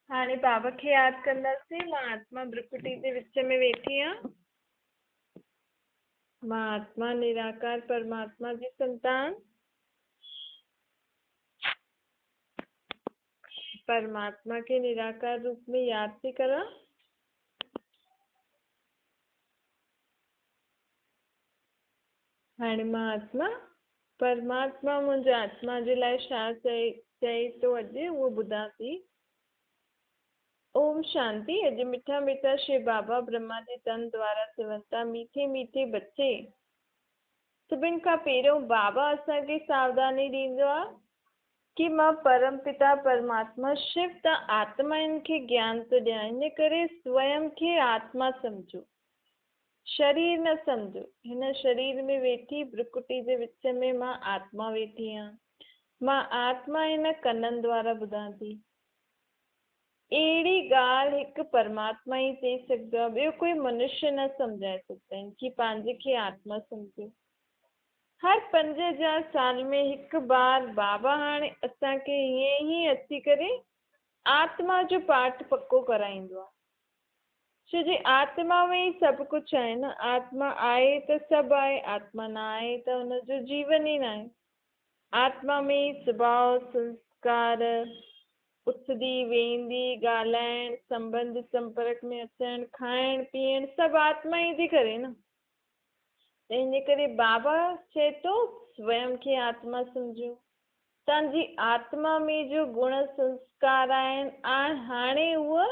हाणे बाबा खे यादि कंदासीं। मां आत्मा भ्रुकुटी जे विच में वेठी आहियां। मां आत्मा निराकार परमात्मा जी संतान, परमात्मा के निराकार रूप में यादि थी करां। हाणे मां आत्मा परमात्मा मुंहिंजे आत्मा जे लाइ छा चए थो अॼु उहो ॿुधां थी। ओम शांति। अॼु मिठा मिठा शिव बाबा ब्रह्मा जे तन द्वारा चवनि था, मीठे मीठे बच्चे, सभिनि खां पहिरियों बाबा असांखे सावधानी ॾींदो आहे की मां परम पिता परमात्मा शिव त आत्मायुनि खे ज्ञान थो ॾियां, इन करे स्वयं खे आत्मा सम्झो, शरीर न सम्झो। हिन शरीर में वेठी भ्रुकुटी जे विच में मां आत्मा वेठी आहियां। मां आत्मा हिन कननि द्वारा ॿुधां थी। अहिड़ी ॻाल्हि हिकु परमात्मा ई चई सघंदो आहे, ॿियो कोई मनुष्य न सम्झाए सघंदा आहिनि की पंहिंजे खे आत्मा सम्झो। हर 5000 साल में हिकु बार बाबा हाणे असांखे ईअं ई अची करे आत्मा जो पाठ पको कराईंदो आहे। छो जे आत्मा में ई सभु कुझु आहे न, आत्मा आहे त सभु आहे, आत्मा न आहे त हुनजो जीवन ई न आहे। आत्मा में ई स्वभाव, संस्कार, उथंदी वेंदी, ॻाल्हाइण, संबंध संपर्क में अचणु, खाइण पीअण सभु आत्मा ई थी करे न। त इन करे बाबा चए थो स्वयं खे आत्मा सम्झो, तव्हांजी आत्मा में जो गुण संस्कार आहिनि हाणे उहो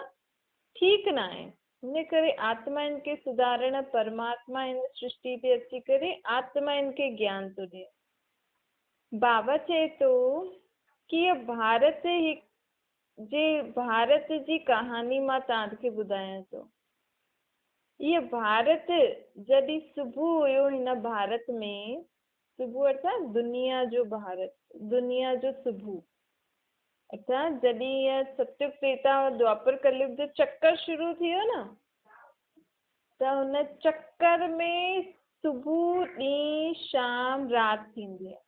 ठीकु न आहिनि। इन करे आत्मायुनि खे सुधारण परमात्मा हिन सृष्टि ते अची करे आत्मायुनि खे ज्ञान थो ॾिए। बाबा चए थो की इहो भारत जे भारत जी कहानी मां तव्हांखे ॿुधायां थो। इहो भारत जॾहिं सुबुह हुयो हिन भारत में, सुबुह अर्थात दुनिया जो भारत, दुनिया जो सुबुह, अर्थात जॾहिं इहा सतयुग त्रेता और द्वापर कलयुग जो चक्कर शुरू थी वियो न, त हुन चक्कर में सुबुह ॾींहुं शाम राति थींदी आहे।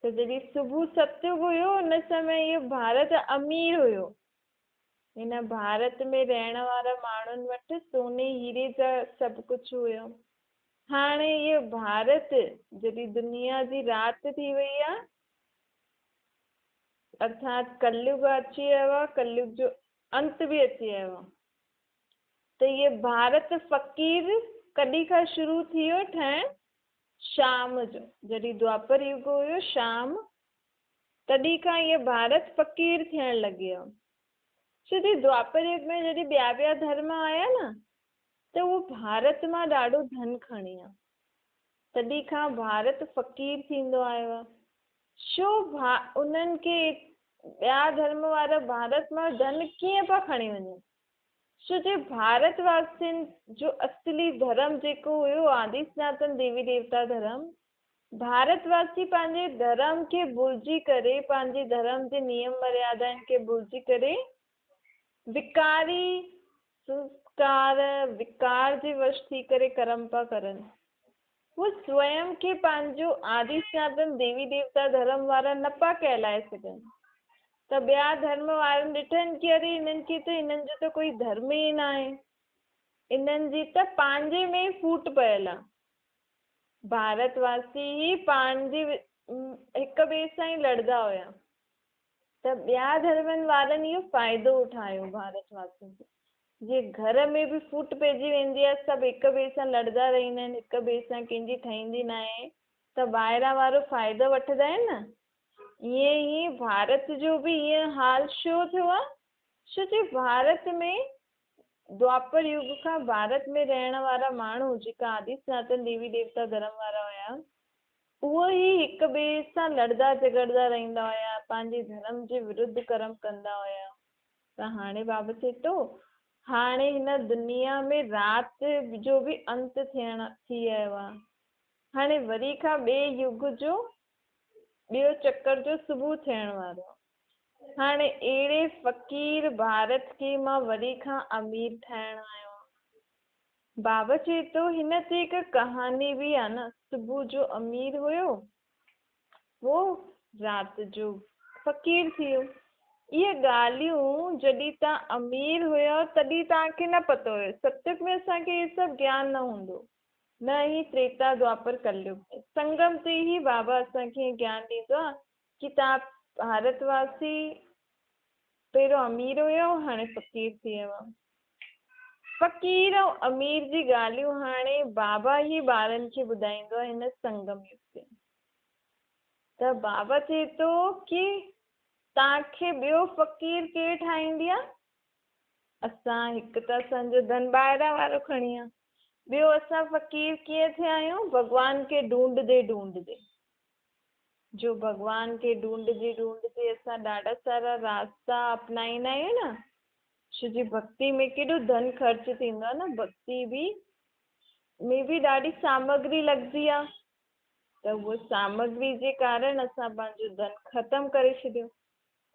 त जॾहिं सुबुह सतयुग हुयो हुन समय इहो भारत अमीर हुयो। हिन भारत में रहण वारा माण्हुनि वटि सोने हीरे जा सभु कुझु हुयो। हाणे इहो भारत जॾहिं दुनिया जी राति थी वई आहे, अर्थात कलयुग अची वियो आहे, कलयुग जो अंत बि अची वियो आहे, त इहो भारत फ़क़ीर कॾहिं खां शुरू थी वियो ठहिण? शाम जो, जॾहिं द्वापर युग हुयो शाम, तॾहिं खां इहो भारत फ़क़ीर थियण लॻी वियो। छो जे द्वापर युग में जॾहिं ॿिया ॿिया धर्म आया न, त उहो भारत मां ॾाढो धन खणी विया, तॾहिं खां भारत फ़क़ीर थींदो आयो आहे। छो उन्हनि खे ॿिया धर्म वारा भारत मां धन कीअं पिया खणी वञनि? छो जे भारतवासियुनि जो असली धर्म जेको हुयो आदि सनातन देवी देवता धर्म, भारतवासी पंहिंजे धर्म खे भुलिजी करे, पंहिंजे धर्म जे नियम मर्यादाउनि खे भुलिजी करे विकारी संस्कार विकार जे वश थी करे कर्म पिया करनि। उहो स्वयं खे पंहिंजो आदि सनातन देवी देवता धर्म वारा न पिया कहलाए सघनि। त ॿिया धर्म वारनि ॾिठनि की अरे हिननि खे त हिननि जो त कोई धर्म ई न आहे, इन्हनि जी त पंहिंजे में फूट पयल आहे। भारतवासी ई पंहिंजे हिक ॿिए सां ई लड़ंदा हुया, त ॿिया धर्मनि वारनि इहो फ़ाइदो उठायो भारतवासियुनि खे। जीअं घर में बि फूट पइजी वेंदी आहे, सभु हिक ॿिए सां लड़ंदा रहंदा आहिनि, हिक ॿिए सां कंहिंजी ठहींदी न आहे, त ॿाहिरां वारो फ़ाइदो वठंदा आहिनि न। ईअं ई भारत जो बि ईअं हाल छो थियो आहे? छो जे भारत में द्वापर युग खां भारत में रहण वारा माण्हू जेका आदि सनातन देवी देवता धर्म वारा हुया, उहो ई हिक ॿिए सां लड़ंदा झगड़ंदा रहंदा हुया, पंहिंजे धर्म जे विरुद्ध कर्म कंदा हुया। त हाणे बाबा चए थो हाणे हिन दुनिया में राति जो बि अंत थी वियो आहे, हाणे वरी खां ॿिए युग जो ॿियो चक्कर जो सुबुह थियण वारो आहे। हाणे अहिड़े फ़क़ीर भारत खे मां वरी खां अमीर ठाहिण आयो आहियां। बाबा चए थो हिन ते हिकु कहानी बि आहे न, सुबुह जो अमीर हुयो, पोइ राति जो फ़क़ीर थी वियो। اهي ڳالهيون جڏهن توهان امير هيؤ تڏهن توهان کي نه پتو هيو. ستيگ ۾ اسان کي اهي سڀ گيان نه هوندو، نه ئي تريتا دوآپر ڪليگ ۾. سنگم تي ئي بابا اسان کي گيان ڏيندو آهي ڪي توهان ڀارت واسي پهريون امير هيؤ هاڻي فقير ٿي ويو آهيو. فقير ۽ امير جي ڳالهيون هاڻي بابا ئي ٻارن کي ٻڌائيندو آهي هن سنگم يگ تي. ته بابا چئي ٿو ڪي توهان کي ٻيو فقير ڪير ٺاهيندي آ؟ اسان هڪ ته اسان جو ڌن ٻاهران وارو کڻي آ، ٻيو اسان فقير ڪيئن ٿيا آهيون؟ ڀڳوان کي ڍونڍندي ڍونڍندي. جو ڀڳوان کي ڍونڍجي ڍونڍجي اسان ڏاڍا سارا راستا اپنائيندا آهيون نه، ڇو جي ڀڳتي ۾ ڪيڏو ڌن خرچ ٿيندو آ نه، ڀڳتي به ۾ به ڏاڍي سامگري لڳندي آ، ته اهو سامگري جي ڪارڻ اسان پنهنجو ڌن ختم ڪري ڇڏيو.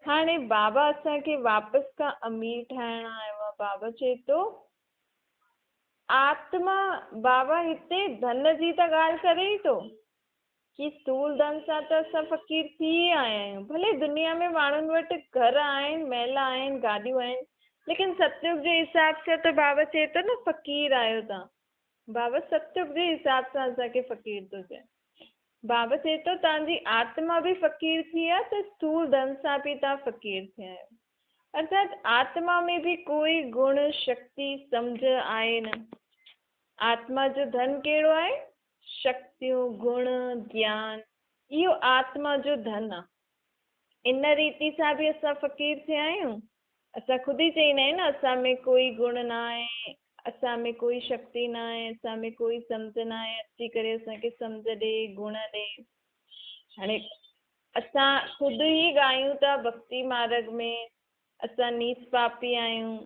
هاڻي بابا اسان کي واپس کان امير ٺاهڻ آيو آهي. بابا چئي ٿو آتما، بابا هتي ڌن جي ته ڳالهه ڪري ئي ٿو ڪي اسٿول ڌن سان ته اسان فقير ٿي ئي آيا آهيون. ڀلي دنيا ۾ ماڻهن وٽ گهر آهن، محل آهن، گاڏيون آهن، ليڪن ستيگ جي حساب سان ته بابا چئي ٿو نه فقير آهيو توهان. بابا ستيگ جي حساب سان اسان کي فقير ٿو چئي. بابا چئي ٿو توهان جي آتما به فقير ٿي آ ته اسٿول ڌن سان به توهان فقير ٿيا آهيو. ارٿات آتما ۾ به ڪوئي گڻ، شڪتي، سمجهه آهي نه. آتما جو ڌن ڪهڙو آهي؟ شڪتيون، گڻ، گيان، اهو آتما جو ڌن آ. ان ريتي سان به اسان فقير ٿيا آهيون. اسان خود ئي چئيندا آهيون نه اسان ۾ ڪوئي گڻ نه آهي، اسان ۾ ڪوئي شڪتي نه آهي، اسان ۾ ڪوئي سمجهه نه آهي، اچي ڪري اسان کي سمجهه ڏي، گڻ ڏي. هاڻي اسان خود ئي ڳايون ٿا ڀڳتي مارڳ ۾، اسان نيچ پاپي آهيون.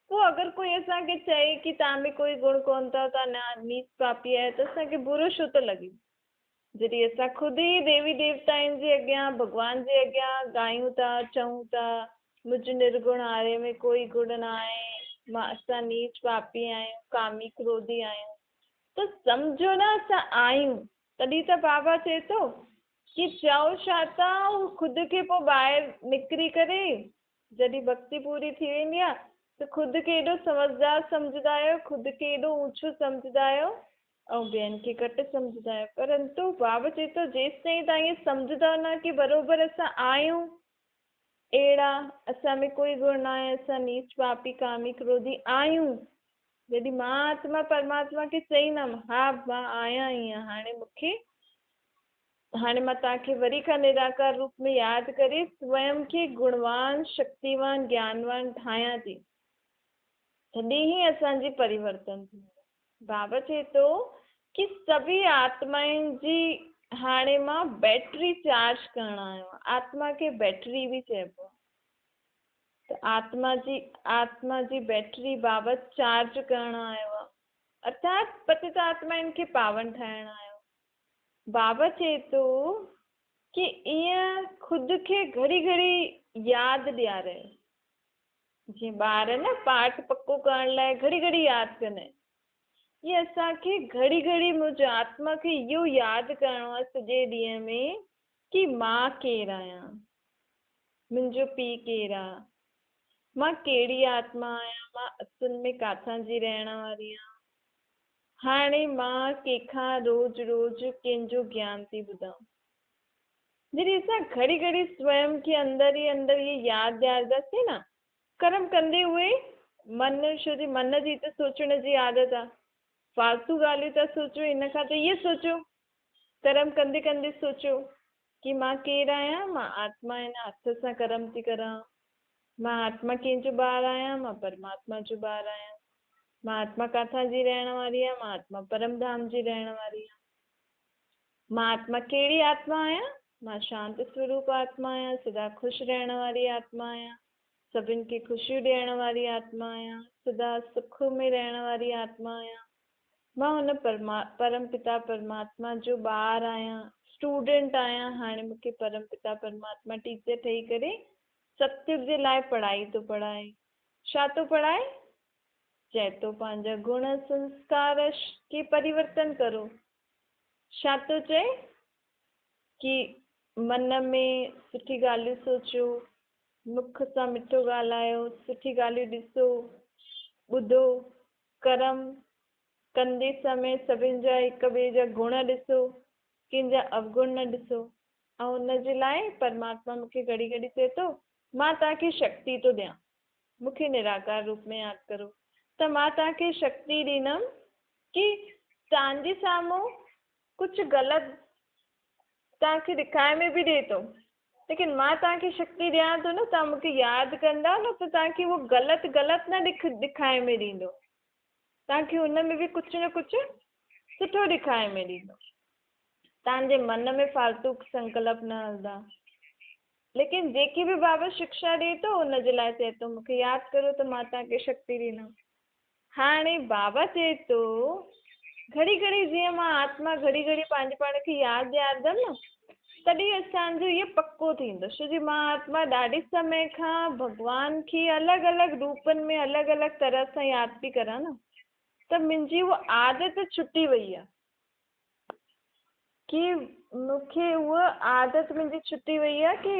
پوء اگر ڪوئي اسان کي چئي ڪي توهان ۾ ڪوئي گڻ ڪونه اٿو، توهان نيچ پاپي آهيو ته اسان کي برو ڇو ٿو لڳي؟ جڏهن اسان خود ئي ديوي ديوتائن جي اڳيان، ڀڳوان جي اڳيان ڳايون ٿا، چئون ٿا، مجهه نرگڻ آري ۾ ڪوئي گڻ نه آهي، مان اسان نيچ پاپي آهيون، ڪامي ڪروڌي آهيون، ته سمجهو نه اسان آهيون، تڏهن ته بابا چئي ٿو ڪي چئو ڇا ٿا، هو خود کي پوء ٻاهر نڪري ڪري جڏهن ڀڳتي پوري ٿي ويندي آهي ته خود کي ايڏو سمجهدار سمجهندا آهيو، خود کي ايڏو اوچو سمجهندا آهيو ۽ ٻين کي گهٽ سمجهندا آهيو. پرنتو بابا چئي ٿو جيستائين توهان ائين سمجهندؤ نه ڪي بروبر اسان آهيون اهڙا، اسان ۾ ڪوئي گڻ نه آهي، اسان نيچ پاپي ڪامي ڪروڌي آهيون، جڏهن مان آتما پرماتما کي چئيندم ها مان آهيان ائين، هاڻي مون کي هاڻي مان توهان کي وري کان نراڪار روپ ۾ ياد ڪري سوئم کي گڻوان، شڪتيوان، گيانوان ٺاهيان ٿي، تڏهن ئي اسان جي پريورتن ٿيندو. بابا چئي ٿو ڪي سڀئي آتمائن جي هاڻي مان بيٽري چارج ڪرڻ آيو آهيان. آتما کي بيٽري به چئبو آهي. ته آتما جي آتما جي بيٽري بابا چارج ڪرڻ آيو آهي. ارٿات پتت آتمائن کي پاون ٺاهڻ آيو آهي. بابا چئي ٿو ڪي ائين خود کي گهڙي گهڙي ياد ڏياري. جيئن ٻار نه پاٺ پڪو ڪرڻ لاء گهڙي گهڙي ياد ڪندا آهن، ائين اسان کي گهڙي گهڙي منهنجي آتما کي اهو ياد ڪرڻو آهي سڄي ڏينهن ۾ ڪي مان ڪير آهيان، منهنجو پيء ڪير آهي، مان ڪهڙي آتما آهيان، مان اصل ۾ ڪاٿان جي رهڻ واري آهيان، هاڻي مان ڪنهن کان روز روز ڪنهن جو گيان ٿي ٻڌان. جڏهن اسان گهڙي گهڙي سوئم کي اندر ئي اندر اهي ياد ڏيارينداسين نه، ڪرم ڪندي اهي من ڇو جي من جي ته سوچڻ جي عادت آ، فالتو ڳالهيون ٿا سوچو ان کان ته اهي سوچو، ڪرم ڪندي ڪندي سوچو ڪي مان ڪير آهيان، مان آتما هن هٿ سان ڪرم ٿي ڪران، مان آتما ڪنهن جو ٻار آهيان، مان پرماتما جو ٻار آهيان، مان آتما ڪاٿان جي رهڻ واري آهيان، مان آتما پرم ڌام جي رهڻ واري آهيان. مان آتما ڪهڙي آتما آهيان؟ مان شانت سوروپ آتما آهيان، سدا خوش رهڻ واري آتما آهيان، سڀن کي خوشيون ڏيڻ واري آتما آهيان، سدا سک ۾ رهڻ واري آتما آهيان. مان ان پرم پتا پرماتما جو ٻار آهيان، اسٽوڊنٽ آهيان، هاڻي مون کي پرم پتا پرماتما ٽيچر ٺهي ڪري ستيگ جي لاء پڙهائي ٿو پڙهائي. ڇا ٿو پڙهائي؟ چئي ٿو پنهنجا گڻ سنسڪار کي پريورتن ڪرو. ڇا ٿو چئي ڪي من ۾ سٺي ڳالهيون سوچيو، مک سان مٺو ڳالهايو، سٺي ڳالهيون ڏسو، ٻڌو، ڪرم ڪندي سمي سڀن جا هڪ ٻئي جا گڻ ڏسو، ڪنهن جا اوگڻ نه ڏسو. ۽ ان جي لاء پرماتما مون کي گهڙي گهڙي چئي ٿو، مان توهان کي شڪتي ٿو ڏيان، مون کي نراڪار روپ ۾ ياد ڪرو ته مان توهان کي شڪتي ڏيندم ڪي توهان جي سامهون ڪجهه غلط توهان کي ڏکائي ۾ به ڏئي ٿو، ليڪن مان توهان کي شڪتي ڏيان ٿو نه، توهان مون کي ياد ڪندا نه ته توهان کي اهو غلط غلط نه ڏکائي ۾ ڏيندو، توهان کي ان ۾ به ڪجهه نه ڪجهه سٺو ڏکائي ۾ ڏيندو. توهان جي من ۾ فالتو سنڪلپ نه هلندا. ليڪن جيڪي به بابا شڪشا ڏئي ٿو ان جي لاء چئي ٿو مون کي ياد ڪرو ته مان توهان کي شڪتي ڏيندم. هاڻي بابا چئي ٿو گهڙي گهڙي جيئن مان آتما گهڙي گهڙي پنهنجي پاڻ کي ياد ڏيارندم نه تڏهن اسان جو اهو پڪو ٿيندو. ڇو جي مان آتما ڏاڍي سمي کان ڀڳوان کي الڳ الڳ روپن ۾ الڳ الڳ طرح سان ياد پئي ڪران نه ته منهنجي اها عادت ڇٽي وئي آهي. ڪي مون کي اها عادت منهنجي ڇٽي وئي آهي ڪي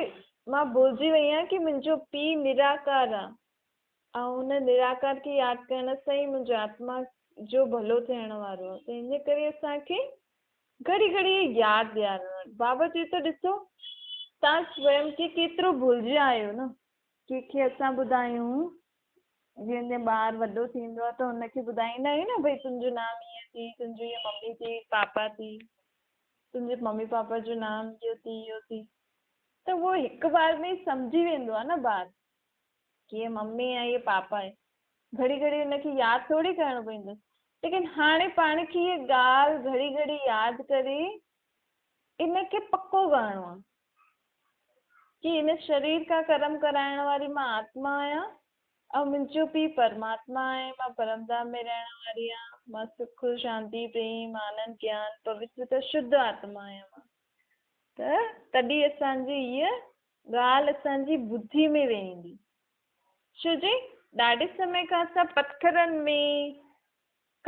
مان ڀلجي وئي آهيان ڪي منهنجو پيء نراڪار آهي ۽ ان نراڪار کي ياد ڪرڻ سان ئي منهنجو آتما جو ڀلو ٿيڻ وارو آهي ته ان ڪري اسان کي گهڙي گهڙي ياد ڏيارڻو آهي. بابا چئي ٿو ڏسو توهان سويم کي ڪيترو ڀلجيا آهيو نه. ڪنهن کي اسان ٻڌايون جيئن جيئن ٻار وڏو ٿيندو آهي ته هن کي ٻڌائيندا آهيون نه ڀئي تنهنجو نام هيئن ٿي، تنهنجي هيء ممي ٿي، پاپا ٿي، تنهنجي ممي پاپا جو نام اهو ٿي، اهو ٿي ته اهو هڪ بار ۾ ئي سمجهي ويندو آهي نه ٻار ڪي هيء ممي آهي هيء پاپا آهي. گهڙي گهڙي هن کي ياد ٿوري ڪرڻو پوندس. ليڪن هاڻي پاڻ کي هيء ڳالهه گهڙي گهڙي ياد ڪري ان کي پڪو ڪرڻو آهي. ڪي هن شرير کان ڪرم ڪرائڻ واري مان آتما آهيان ۽ منهنجو پيء پرماتما آهي، مان پرمڌام ۾ رهڻ واري آهيان، مان سک، شانتي، پريم، آنند، گيان، پوترتا، شڌ آتما آهيان مان. ته تڏهن اسان جي هيء ڳالهه اسان جي ٻڌي ۾ ويهندي. ڇو جي ڏاڍي سمي کان اسان پٿرن ۾،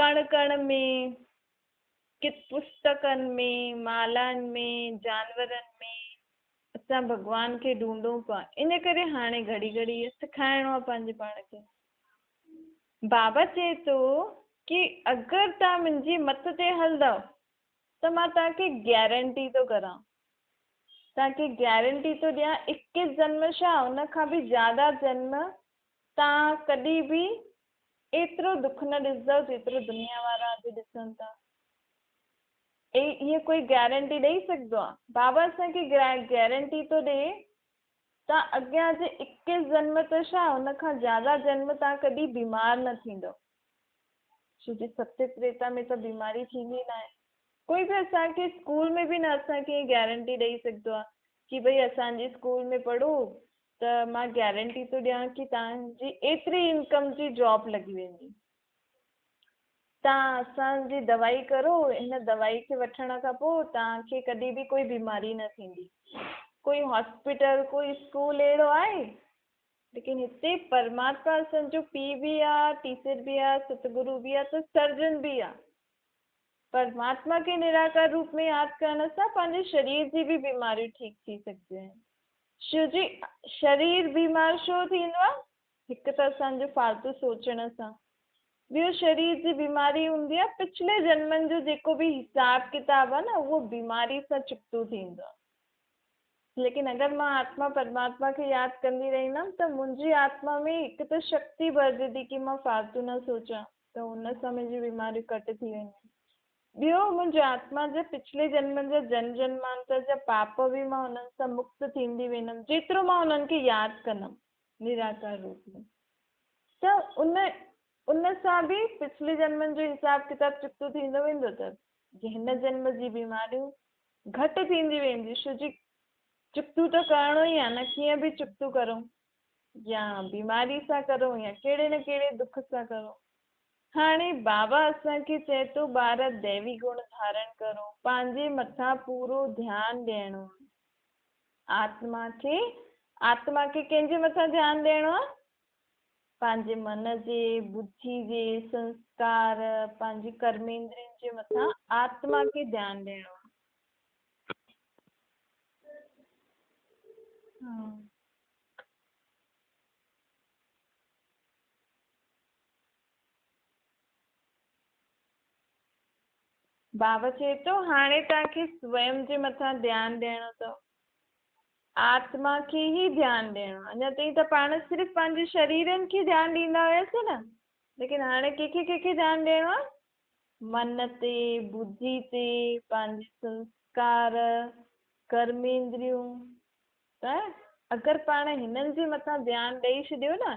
ڪڻ ڪڻ ۾، ڪت پستڪن ۾، مالائن ۾، جانورن ۾، اسان ڀڳوان کي ڍونڍون پيا، ان ڪري هاڻي گهڙي گهڙي اهو سکائڻو آهي پنهنجي پاڻ کي. بابا چئي ٿو ڪي اگر توهان منهنجي مت تي هلندؤ ته مان توهان کي گيرنٽي ٿو ڪران، توهان کي گيرنٽي ٿو ڏيان اڪيس جنم ڇا ان کان به زياده جنم توهان ڪڏهن به ايترو دک نه ڏسندؤ جيترو دنيا وارا اڄ ڏسن ٿا. اهي ڪوئي گيرنٽي ڏئي سگهندو آ؟ بابا اسان کي گيرنٽي ٿو ڏئي ته اڳيان جي اڪيس جنم ته ڇا ان کان زياده جنم توهان ڪڏهن بيمار نه ٿيندؤ. ڇو جي ستي تريتا ۾ ته بيماري ٿيندي ناهي. ڪوئي به اسان کي اسڪول ۾ به نه اسان کي گيرنٽي ڏئي سگهندو آ ڪي ڀئي اسان جي اسڪول ۾ پڙهو ته مان گيرنٽي ٿو ڏيان ڪي توهان جي ايتري انڪم جي جاب لڳي ويندي. توهان اسان جي دوائي ڪرو هن دوائي کي وٺڻ کان پوء توهان کي ڪڏهن به ڪوئي بيماري نه ٿيندي. ڪوئي هاسپيٽل ڪوئي اسڪول اهڙو آهي؟ ليڪن هتي پرماتما اسان جو پيء به آ، ٽيچر به آ، ستگرو به آ ته سرجن به آ. پرماتما کي نراڪار روپ ۾ ياد ڪرڻ سان پنهنجي شرير جي به بيماريون ٺيڪ ٿي سگهنديون آهن. شو جي شرير بيمار ڇو ٿيندو آهي؟ هڪ ته اسان جو فالتو سوچڻ سان، ٻيو شرير جي بيماري هوندي آهي پڇلي جنمن جو جيڪو به حساب ڪتاب آهي نه اهو بيماري سان چڪتو ٿيندو آهي. ليڪن اگر مان آتما پرماتما کي ياد ڪندي رهندم ته منهنجي آتما ۾ هڪ ته شڪتي ڀرجي ٿي ڪي مان فالتو نه سوچان ته ان سان منهنجون بيماريون گهٽ ٿي وينديون. ٻيو منهنجي آتما جا پڇلي جنمن جا جن جنمانتر جا پاپ به مان انهن سان مڪت ٿيندي ويندم جيترو مان انهن کي ياد ڪندم نراڪار روپ ۾ ته ان ان سان به پڇلي جنمن جو حساب ڪتاب چڪتو ٿيندو ويندو ته هن جنم جي بيماريون گهٽ ٿيندي وينديون ڇو جي چڪتو ته ڪرڻو ئي آهي نه ڪيئن به چڪتو ڪرون يا بيماري سان ڪرون يا ڪهڙي نه ڪهڙي دک سان ڪرون. هاڻي بابا اسان کي چئي ٿو ٻار ديوي گڻ ڌارڻ ڪرو، پنهنجي مٿان پورو ڌيان ڏيڻو آهي. آتما کي، آتما کي ڪنهن جي مٿان ڌيان ڏيڻو آهي؟ پنهنجي من جي، ٻڌي جي، سنسڪار، پنهنجي ڪرميندرين جي مٿان آتما کي ڌيان ڏيڻو آهي. ها. بابا چئي ٿو، هاڻي توهان کي سويم جي مٿان ڌيان ڏيڻو اٿو. آتما کي ئي ڌيان ڏيڻو آهي. اڃا تائين ته پاڻ صرف پنهنجي شريرن کي ڌيان ڏيندا هياسين نه، ليڪن هاڻي ڪنهن کي ڪنهن کي ڌيان ڏيڻو آهي؟ من تي، ٻڌي تي، پنهنجي سنسڪار، ڪرميندريون. ته اگر پاڻ هنن جي مٿان ڌيان ڏئي ڇڏيو نه،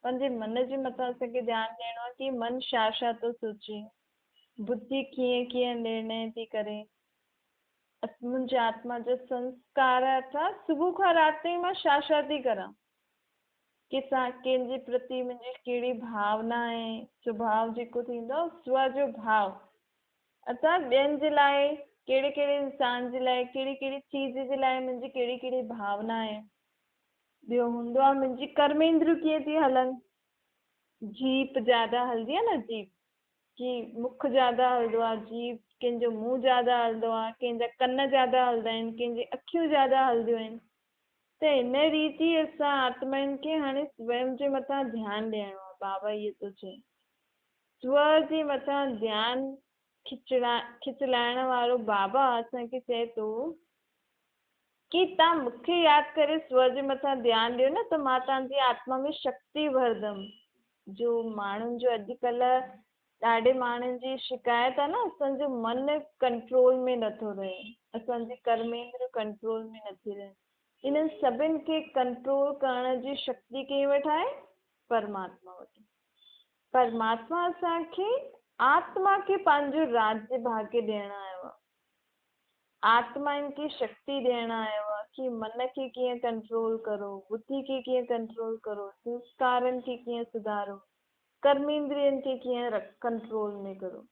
پنهنجي من جي مٿان اسان کي ڌيان ڏيڻو آهي ڪي من ڇا ڇا ٿو سوچي، ٻڌي ڪيئن ڪيئن نرڻي ٿي ڪري. منهنجي آتما جا سنسڪار اٿا، صبح کان رات تائين مان ڇا ڇا ٿي ڪران، ڪنهن سان ڪنهن جي پرتي منهنجي ڪهڙي ڀاونا آهي، سڀاء جيڪو ٿيندو آهي سو جو ڀاء اٿا، ٻين جي لاء ڪهڙي ڪهڙي انسان جي لاء ڪهڙي ڪهڙي چيز جي لاء منهنجي ڪهڙي ڪهڙي ڀاونا آهي. ٻيو هوندو آهي منهنجي ڪرميندريون ڪيئن ٿي هلن، جيپ زياده هلندي آهي نه، جيپ ڪي مک زياده هلندو آ، جيپ ڪنهن جو منهن زياده هلندو آ، ڪنهن جا ڪن زياده هلندا آهن، ڪنهن جي اکيون زياده هلنديون آهن. ته ان ريت ئي اسان آتمائن کي هاڻي سويم جي مٿان ڌيان ڏيڻو آ. بابا اهو ٿو چئي. سو جي مٿان ڌيان کچلائڻ وارو بابا اسان کي چئي ٿو ڪي تان مون کي ياد ڪري سو جي مٿان ڌيان ڏيو نه ته مان توهان جي آتما ۾ شڪتي ڀردم. جو ماڻهن جو اڄڪلهه ڏاڍي ماڻهن جي شڪايت آهي نه اسان جو من ڪنٽرول ۾ نٿو رهي، اسان جي ڪرميندريون ڪنٽرول ۾ نٿي رهن. انهن سڀن کي ڪنٽرول ڪرڻ جي شڪتي ڪنهن وٽ آهي؟ پرماتما وٽ. پرماتما اسان کي آتما کي پنهنجو راجيه ڀاڳيه ڏيڻ آيو آهي. آتمائن کي شڪتي ڏيڻ آيو آ ڪي من کي ڪيئن ڪنٽرول ڪرو، ٻڌي کي ڪيئن ڪنٽرول ڪرو، سنسڪارن کي ڪيئن سڌارو، ڪرميندرين کي ڪيئن ڪنٽرول ۾ ڪرو.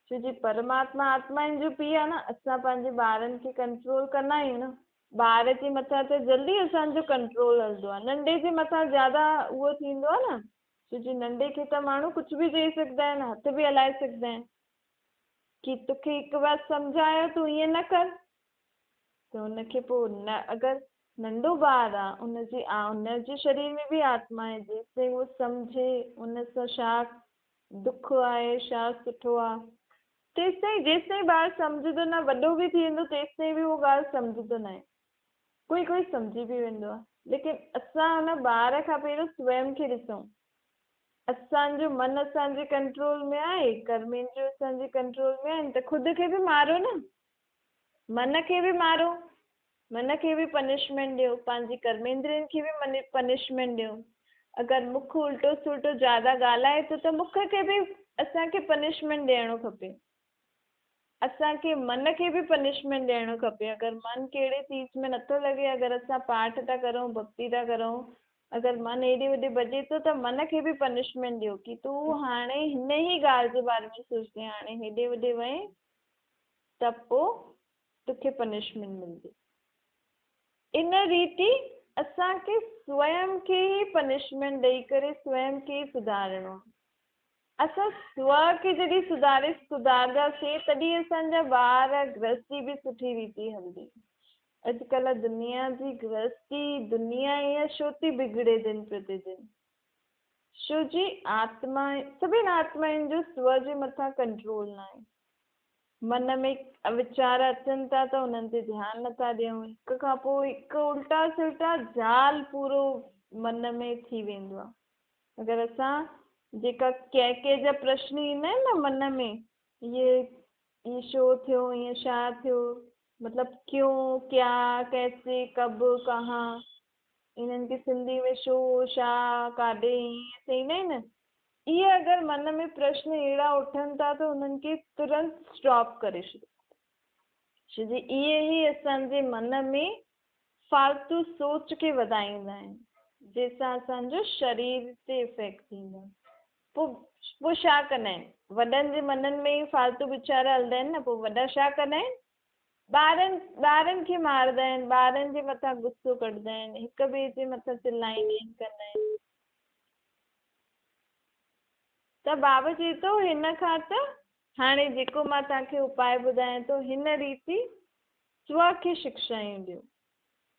ڇو جي پرماتما آتمائن جو پيء آ نه، اسان پنهنجي ٻارن کي ڪنٽرول ڪندا آهيون نه، ٻار جي مٿان ته جلدي اسان جو ڪنٽرول هلندو آ، ننڍي جي مٿان زياده اهو ٿيندو آ نه، ڇو جي ننڍي کي ته ماڻهو ڪجهه به چئي سگهندا آهن، هٿ به هلائي سگهندا آهن. ڪي توکي هڪ بار سمجهايو تون ائين نه ڪر ته ان کي پوء نه اگر ننڍو ٻار آ ان جي آ ان جي شرير ۾ به آتما آهي جيستائين اهو سمجهي ان سان ڇا دک آهي ڇا سٺو آ تيستائين جيستائين ٻار سمجهندو نه وڏو به ٿي ويندو تيستائين به اهو ڳالهه سمجهندو نه آهي ڪوئي ڪوئي سمجهي به ويندو آ ليڪن اسان ان ٻار کان پهريون سويم کي ڏسون اسان جو من اسان جي ڪنٽرول ۾ آهي، ڪرميندريون اسان جي ڪنٽرول ۾ آهن ته خود کي به مارو نه، من کي به مارو، من کي به پنشمينٽ ڏيو، پنهنجي ڪرميندرين کي به پنشمينٽ ڏيو. اگر مک الٽو سلٽو زياده ڳالهائي ٿو ته مک کي به اسان کي پنشمينٽ ڏيڻو کپي. اسان کي من کي به پنشمينٽ ڏيڻو کپي اگر من ڪهڙي چيز ۾ نٿو لڳي اگر اسان پاٺ ٿا ڪرون ڀڳتي ٿا ڪرون اگر من هيڏي هوڏي ڀڄي ٿو ته من کي به پنشمينٽ ڏيو ڪي تون هاڻي هن ئي ڳالهه جي باري ۾ سوچندين هاڻي هيڏي هوڏي وئين ته پو توکي پنشمينٽ ملندي ان ريتي اسان کي سويم کي ئي پنشمينٽ ڏئي ڪري سويم کي ئي سڌارڻو آهي. اسان سوء کي جڏهن سڌاري سڌارنداسين تڏهن اسان جا ٻار گرهستي به سٺي ريتي هلندي. اڄڪلهه دنيا جي گرهستي دنيا ائين ڇو ٿي بگڙي دن پرتي دن؟ ڇو جي آتما سڀن آتمائن جو سوء جي مٿان ڪنٽرول ناهي. من ۾ ويچار اچن ٿا ته انهن تي ڌيان نٿا ڏيون. هڪ کان پوء هڪ الٽا سلٽا جال پورو من ۾ ٿي ويندو آهي. اگر اسان جيڪا ڪنهن ڪنهن جا پرشن ايندا آهن نه من ۾ اهي ائين ڇو ٿيو ائين ڇا ٿيو مطلب ڪيون ڪيا ڪيسي ڪب ڪهان انهن کي سنڌي ۾ ڇو ڇا ڪاڏي ائين چئيندا آهن نه اهي اگر من ۾ پرشن اهڙا اٿن ٿا ته انهن کي ترنت اسٽاپ ڪري ڇڏيو ڇو جي اهي ئي اسان جي من ۾ فالتو سوچ کي وڌائيندا آهن جنهن سان اسان جو شرير تي افيڪٽ ٿيندو آهي پوء پوء ڇا ڪندا آهن وڏن جي منن ۾ ئي فالتو ويچار هلندا آهن نه پوء وڏا ڇا ڪندا آهن ٻارن ٻارن کي ماردا آهن ٻارن جي مٿان غصو ڪڍندا آهن هڪ ٻئي جي مٿان چلائيندا آهن ڪندا آهن ته بابا چئي ٿو هن کان ته هاڻي جيڪو مان توهان کي اپاء ٻڌايان ٿو هن ريتي سوء کي شڪشائون ڏيو.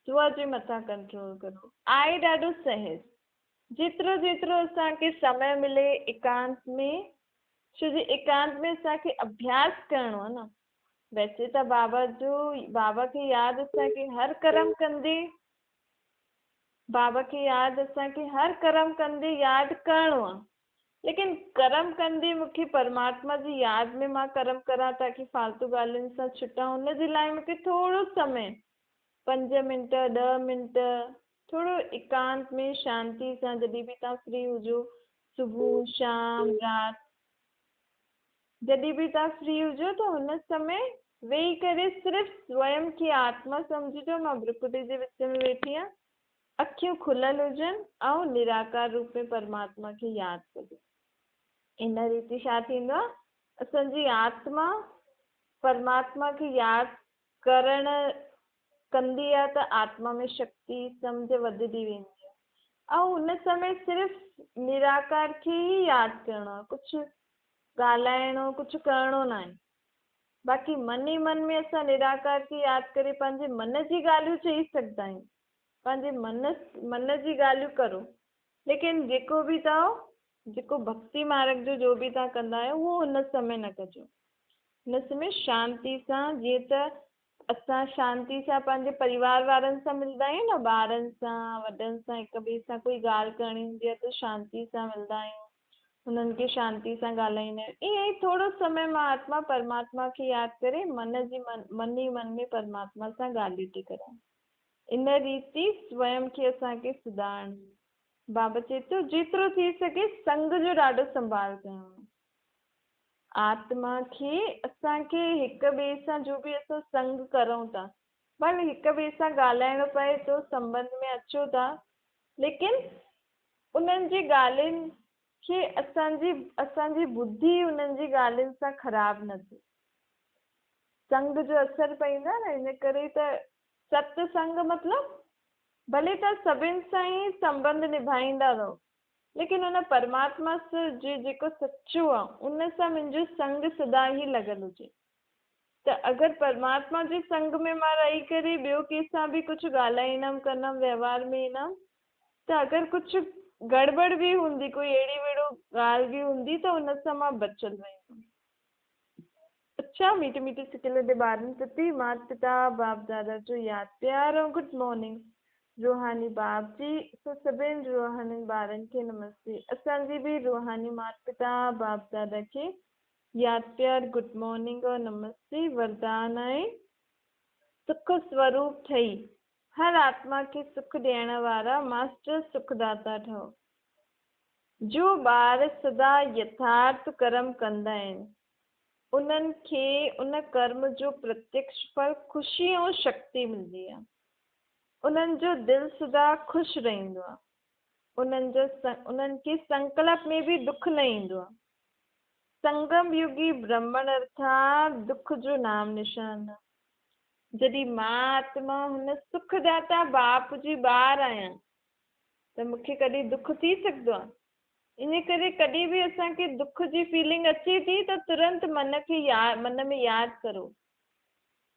سوء جي مٿان ڪنٽرول ڪرو. آهي ڏاڍو سهج. جيترو جيترو اسان کي سمي ملي ايڪانت ۾ छो जे एकांत में असांखे अभ्यास करिणो आहे न। वैसे त बाबा जो, बाबा खे यादि असांखे हर कर्म कंदे, बाबा खे यादि असांखे हर कर्म कंदे यादि करिणो आहे, लेकिन कर्म कंदे मूंखे परमात्मा जी यादि में मां कर्म करां ताकी फ़ालतू ॻाल्हियुनि सां छुटां, हुनजे लाइ मूंखे थोरो समय, 5 मिंट 10 मिंट थोरो एकांत में शांति सां जॾहिं बि तव्हां फ्री हुजो, सुबुह शाम राति जॾहिं बि तव्हां फ्री हुजो त हुन समय वेही करे सिर्फ़ स्वयं खे आत्मा सम्झिजो, मां भ्रुकुटी जे विच में वेठी आहियां, अखियूं खुलियल हुजनि ऐं निराकार रूप में परमात्मा खे यादि कजो। इन रीति छा थींदो आहे, असांजी आत्मा परमात्मा खे यादि करण कंदी आहे त आत्मा में शक्ति सम्झ वधंदी वेंदी आहे। ऐं हुन समय सिर्फ़ निराकार खे ई यादि करिणो आहे, कुझु ॻाल्हाइणो कुझु करिणो न आहे। बाक़ी मन ई मन में असां निराकार खे यादि करे पंहिंजे मन जी ॻाल्हियूं चई सघंदा आहियूं, पंहिंजे मन जी ॻाल्हियूं करो, लेकिन जेको बि तव्हां जेको भक्ति मार्ग जो जो बि तव्हां कंदा आहियो उहो हुन समय न कजो। हुन समय शांति सां, जीअं त असां शांति सां पंहिंजे परिवार वारनि सां मिलंदा आहियूं न, ॿारनि सां वॾनि सां हिक ॿिए सां कोई ॻाल्हि करणी हूंदी आहे त शांति सां मिलंदा आहियूं, हुननि खे शांति सां ॻाल्हाईंदा आहियूं। ईअं ई थोरो समय मां आत्मा परमात्मा खे यादि करे मन ई मन में परमात्मा सां ॻाल्हियूं थी करां। इन रीति स्वयं खे असांखे सुधारणो। बाबा चए थो जेतिरो थी सघे संग जो ॾाढो संभाल करिणो। आत्मा खे असांखे हिक ॿिए सां जो बि असां संग करूं था, भले हिक ॿिए सां ॻाल्हाइणो पए थो, संबंध में अचो था, लेकिन उन्हनि जी ॻाल्हियुनि खे असांजी बुद्धि उन्हनि जी ॻाल्हियुनि सां ख़राबु न थिए। संग जो असरु पवंदो आहे न, इन करे त सत्संग मतिलबु भले तव्हां सभिनि सां ई संबंध निभाईंदा रहो, लेकिन हुन परमात्मा सां जेको सचो आहे उन सां मुंहिंजो संग सदा ई लॻल हुजे। त अगरि परमात्मा जे संग में मां रही करे ॿियो कंहिंसां बि कुझु ॻाल्हाईंदमि कंदमि व्यवहार में ईंदमि त अगरि कुझु गड़बड़ बि हूंदी, कोई अहिड़ी वहिड़ो ॻाल्हि बि हूंदी त हुन सां मां बचल रहंदमि। अच्छा, मीठे मीठे सिकिल ॾे ॿारनि प्रति माता पिता बाप दादा जो यादि प्यार ऐं गुड मॉर्निंग। रूहानी बाप जी असां सभिनि रूहानी ॿारनि खे नमस्ते। असांजी बि रूहानी माता पिता बाप दादा खे यादि प्यार, गुड मॉर्निंग ऐं नमस्ते। वरदान आहे सुख स्वरूप ठही हर आत्मा खे सुख ॾियण वारा मास्टर सुखदाता ठहो। जो ॿार सदा यथार्थ कर्म कंदा आहिनि उन्हनि खे उन कर्म जो प्रत्यक्ष फल ख़ुशी ऐं शक्ति मिलंदी आहे। उन्हनि जो दिलि सदा ख़ुशि रहंदो आहे। उन्हनि खे संकल्प में बि दुख न ईंदो आहे। संगम युगी ब्राह्मण अर्थात दुख जो नाम निशान आहे। जॾहिं मां आत्मा हुन सुखदाता बाप जी ॿार आहियां त मूंखे कॾहिं दुख थी सघंदो आहे? इन करे कॾहिं बि असांखे दुख जी फीलिंग अचे थी त तुरंत मन में यादि करो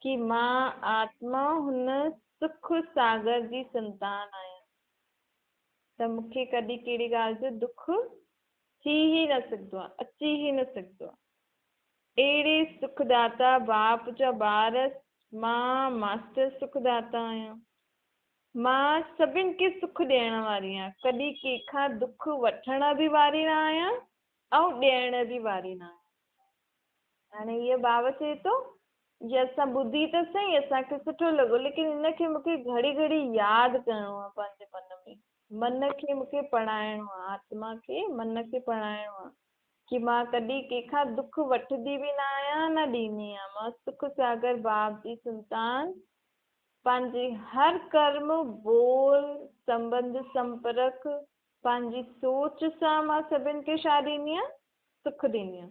कि मां आत्मा हुन सुख सागर जी संतान आहियां त मूंखे कॾहिं कहिड़ी ॻाल्हि जो दुख थी ई न सघंदो आहे, अची ई न सघंदो आहे। अहिड़े सुखदाता बाप जा ॿार मां मास्टर सुखदाता आहियां। मां सभिनि खे सुख ॾियण वारी आहियां, कॾहिं कंहिंखां दुख वठण बि वारी न आहियां ऐं ॾियण बि वारी न आहियां। हाणे इहो बाबा चए थो, इहा असां ॿुधी त सही, असांखे सुठो लॻो, लेकिन हिनखे मूंखे घड़ी घड़ी यादि करिणो आहे। पंहिंजे मन में, मन खे मूंखे पढ़ाइणो आहे, आत्मा खे मन खे पढ़ाइणो आहे कि मां कॾहिं कंहिंखां दुख वठंदी बि न आहियां न ॾींदी आहियां। मां सुख सागर बाप जी संतान पंहिंजे हर कर्म, ॿोल, संबंध, संपर्क, पंहिंजी सोच सां मां सभिनि खे छा ॾींदी आहियां? सुख ॾींदी आहियां।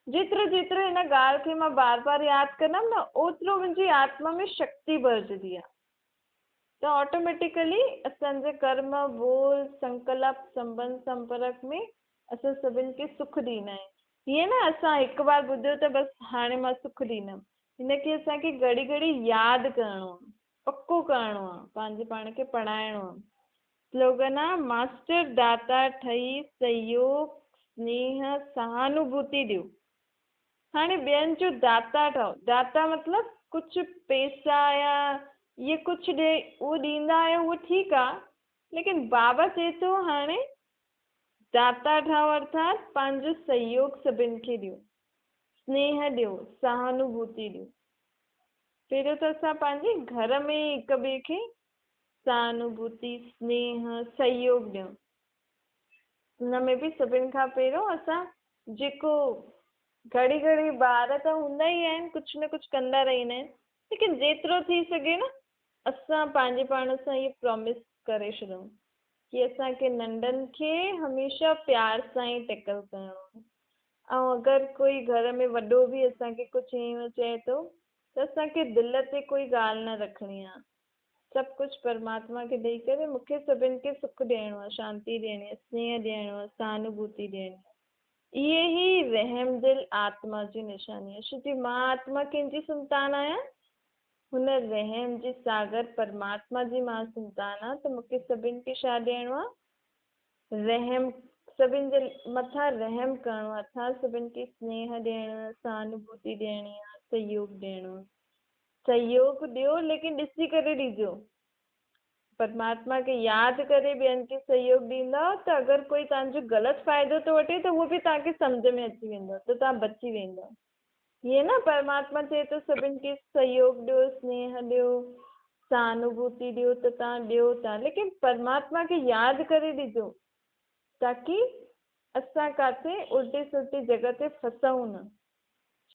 जेतिरो जेतिरो हिन ॻाल्हि खे मां बार बार यादि कंदमि न, ओतिरो मुंहिंजी आत्मा में शक्ति भरिजंदी आहे। त ऑटोमेटिकली असांजे कर्म, ॿोल, संकल्प, संबंध, संपर्क में असां सभिनि खे सुख ॾींदा आहियूं। ईअं न असां हिकु बार ॿुधियो त बसि हाणे मां सुख ॾींदमि। हिनखे असांखे घड़ी घड़ी यादि करिणो आहे, पको करिणो आहे, पंहिंजे पाण खे पढ़ाइणो आहे। स्लोगन आहे, मास्टर दाता ठही सहयोग سنيهه، سهانوڀوتي ڏيو. هاڻي ٻين جو داتا ٺهو. داتا مطلب ڪجهه پئسا يا اهي ڪجهه ڏي، اهو ڏيندا آهيو اهو ٺيڪ آ، ليڪن بابا چئي ٿو هاڻي داتا ٺهو ارٿات پنهنجو سهيوگ سڀن کي ڏيو، سنيهه ڏيو، سهانوڀوتي ڏيو. پهريون ته اسان پنهنجي گهر ۾ ئي هڪ ٻئي کي سهانوڀوتي، سنيهه، سهيوگ ڏيون. ان ۾ به سڀن کان پهريون اسان جيڪو گهڙي گهڙي ٻار ته هوندا ئي آهن، ڪجهه نه ڪجهه ڪندا رهندا آهن، ليڪن جيترو ٿي سگهي نه اسان پنهنجي پاڻ سان اهي پرامس ڪري ڇڏون ڪي اسان کي ننڍن کي هميشه پيار سان ئي ٽيڪل ڪرڻو آهي. ۽ اگر ڪوئي گهر ۾ وڏو به اسان کي ڪجهه ائين چئي ٿو ته اسان کي دل تي ڪوئي ڳالهه نه رکڻي آهي. سڀ ڪجهه پرماتما کي ڏئي ڪري مون کي سڀن کي سک ڏيڻو آهي، شانتي ڏيڻي آهي، سنيهه ڏيڻو آهي، سهانوڀوتي ڏيڻي آهي. اهي ئي رحم دل آتما جي نشاني آهي. ڇو جي مان آتما ڪنهن جي سنتان آهيان؟ هن رحم جي ساگر پرماتما جي مان سنتان آهيان ته مون کي سڀن کي ڇا ڏيڻو آهي؟ رحم، سڀن جي مٿان رحم ڪرڻو آهي، ارٿات سڀن کي سنيهه ڏيڻو آهي، سهانوڀوتي ڏيڻي آهي، سهيوگ ڏيڻو آهي. سهيوگ ڏيو ليڪن ڏسي ڪري ڏجو. پرماتما کي ياد ڪري ٻين کي سهيوگ ڏيندؤ ته اگر ڪوئي توهان جو غلط فائدو ٿو وٺي ته اهو به توهان کي سمجهه ۾ اچي ويندو ته توهان بچي ويندؤ. هيئن نه پرماتما چئي ٿو سڀن کي سهيوگ ڏيو، سنيهه ڏيو، سهانوڀوتي ڏيو ته توهان ڏيو ٿا ليڪن پرماتما کي ياد ڪري ڏجو تاڪي اسان ڪاٿي الٽي سلٽي جڳهه تي ڦسون نه.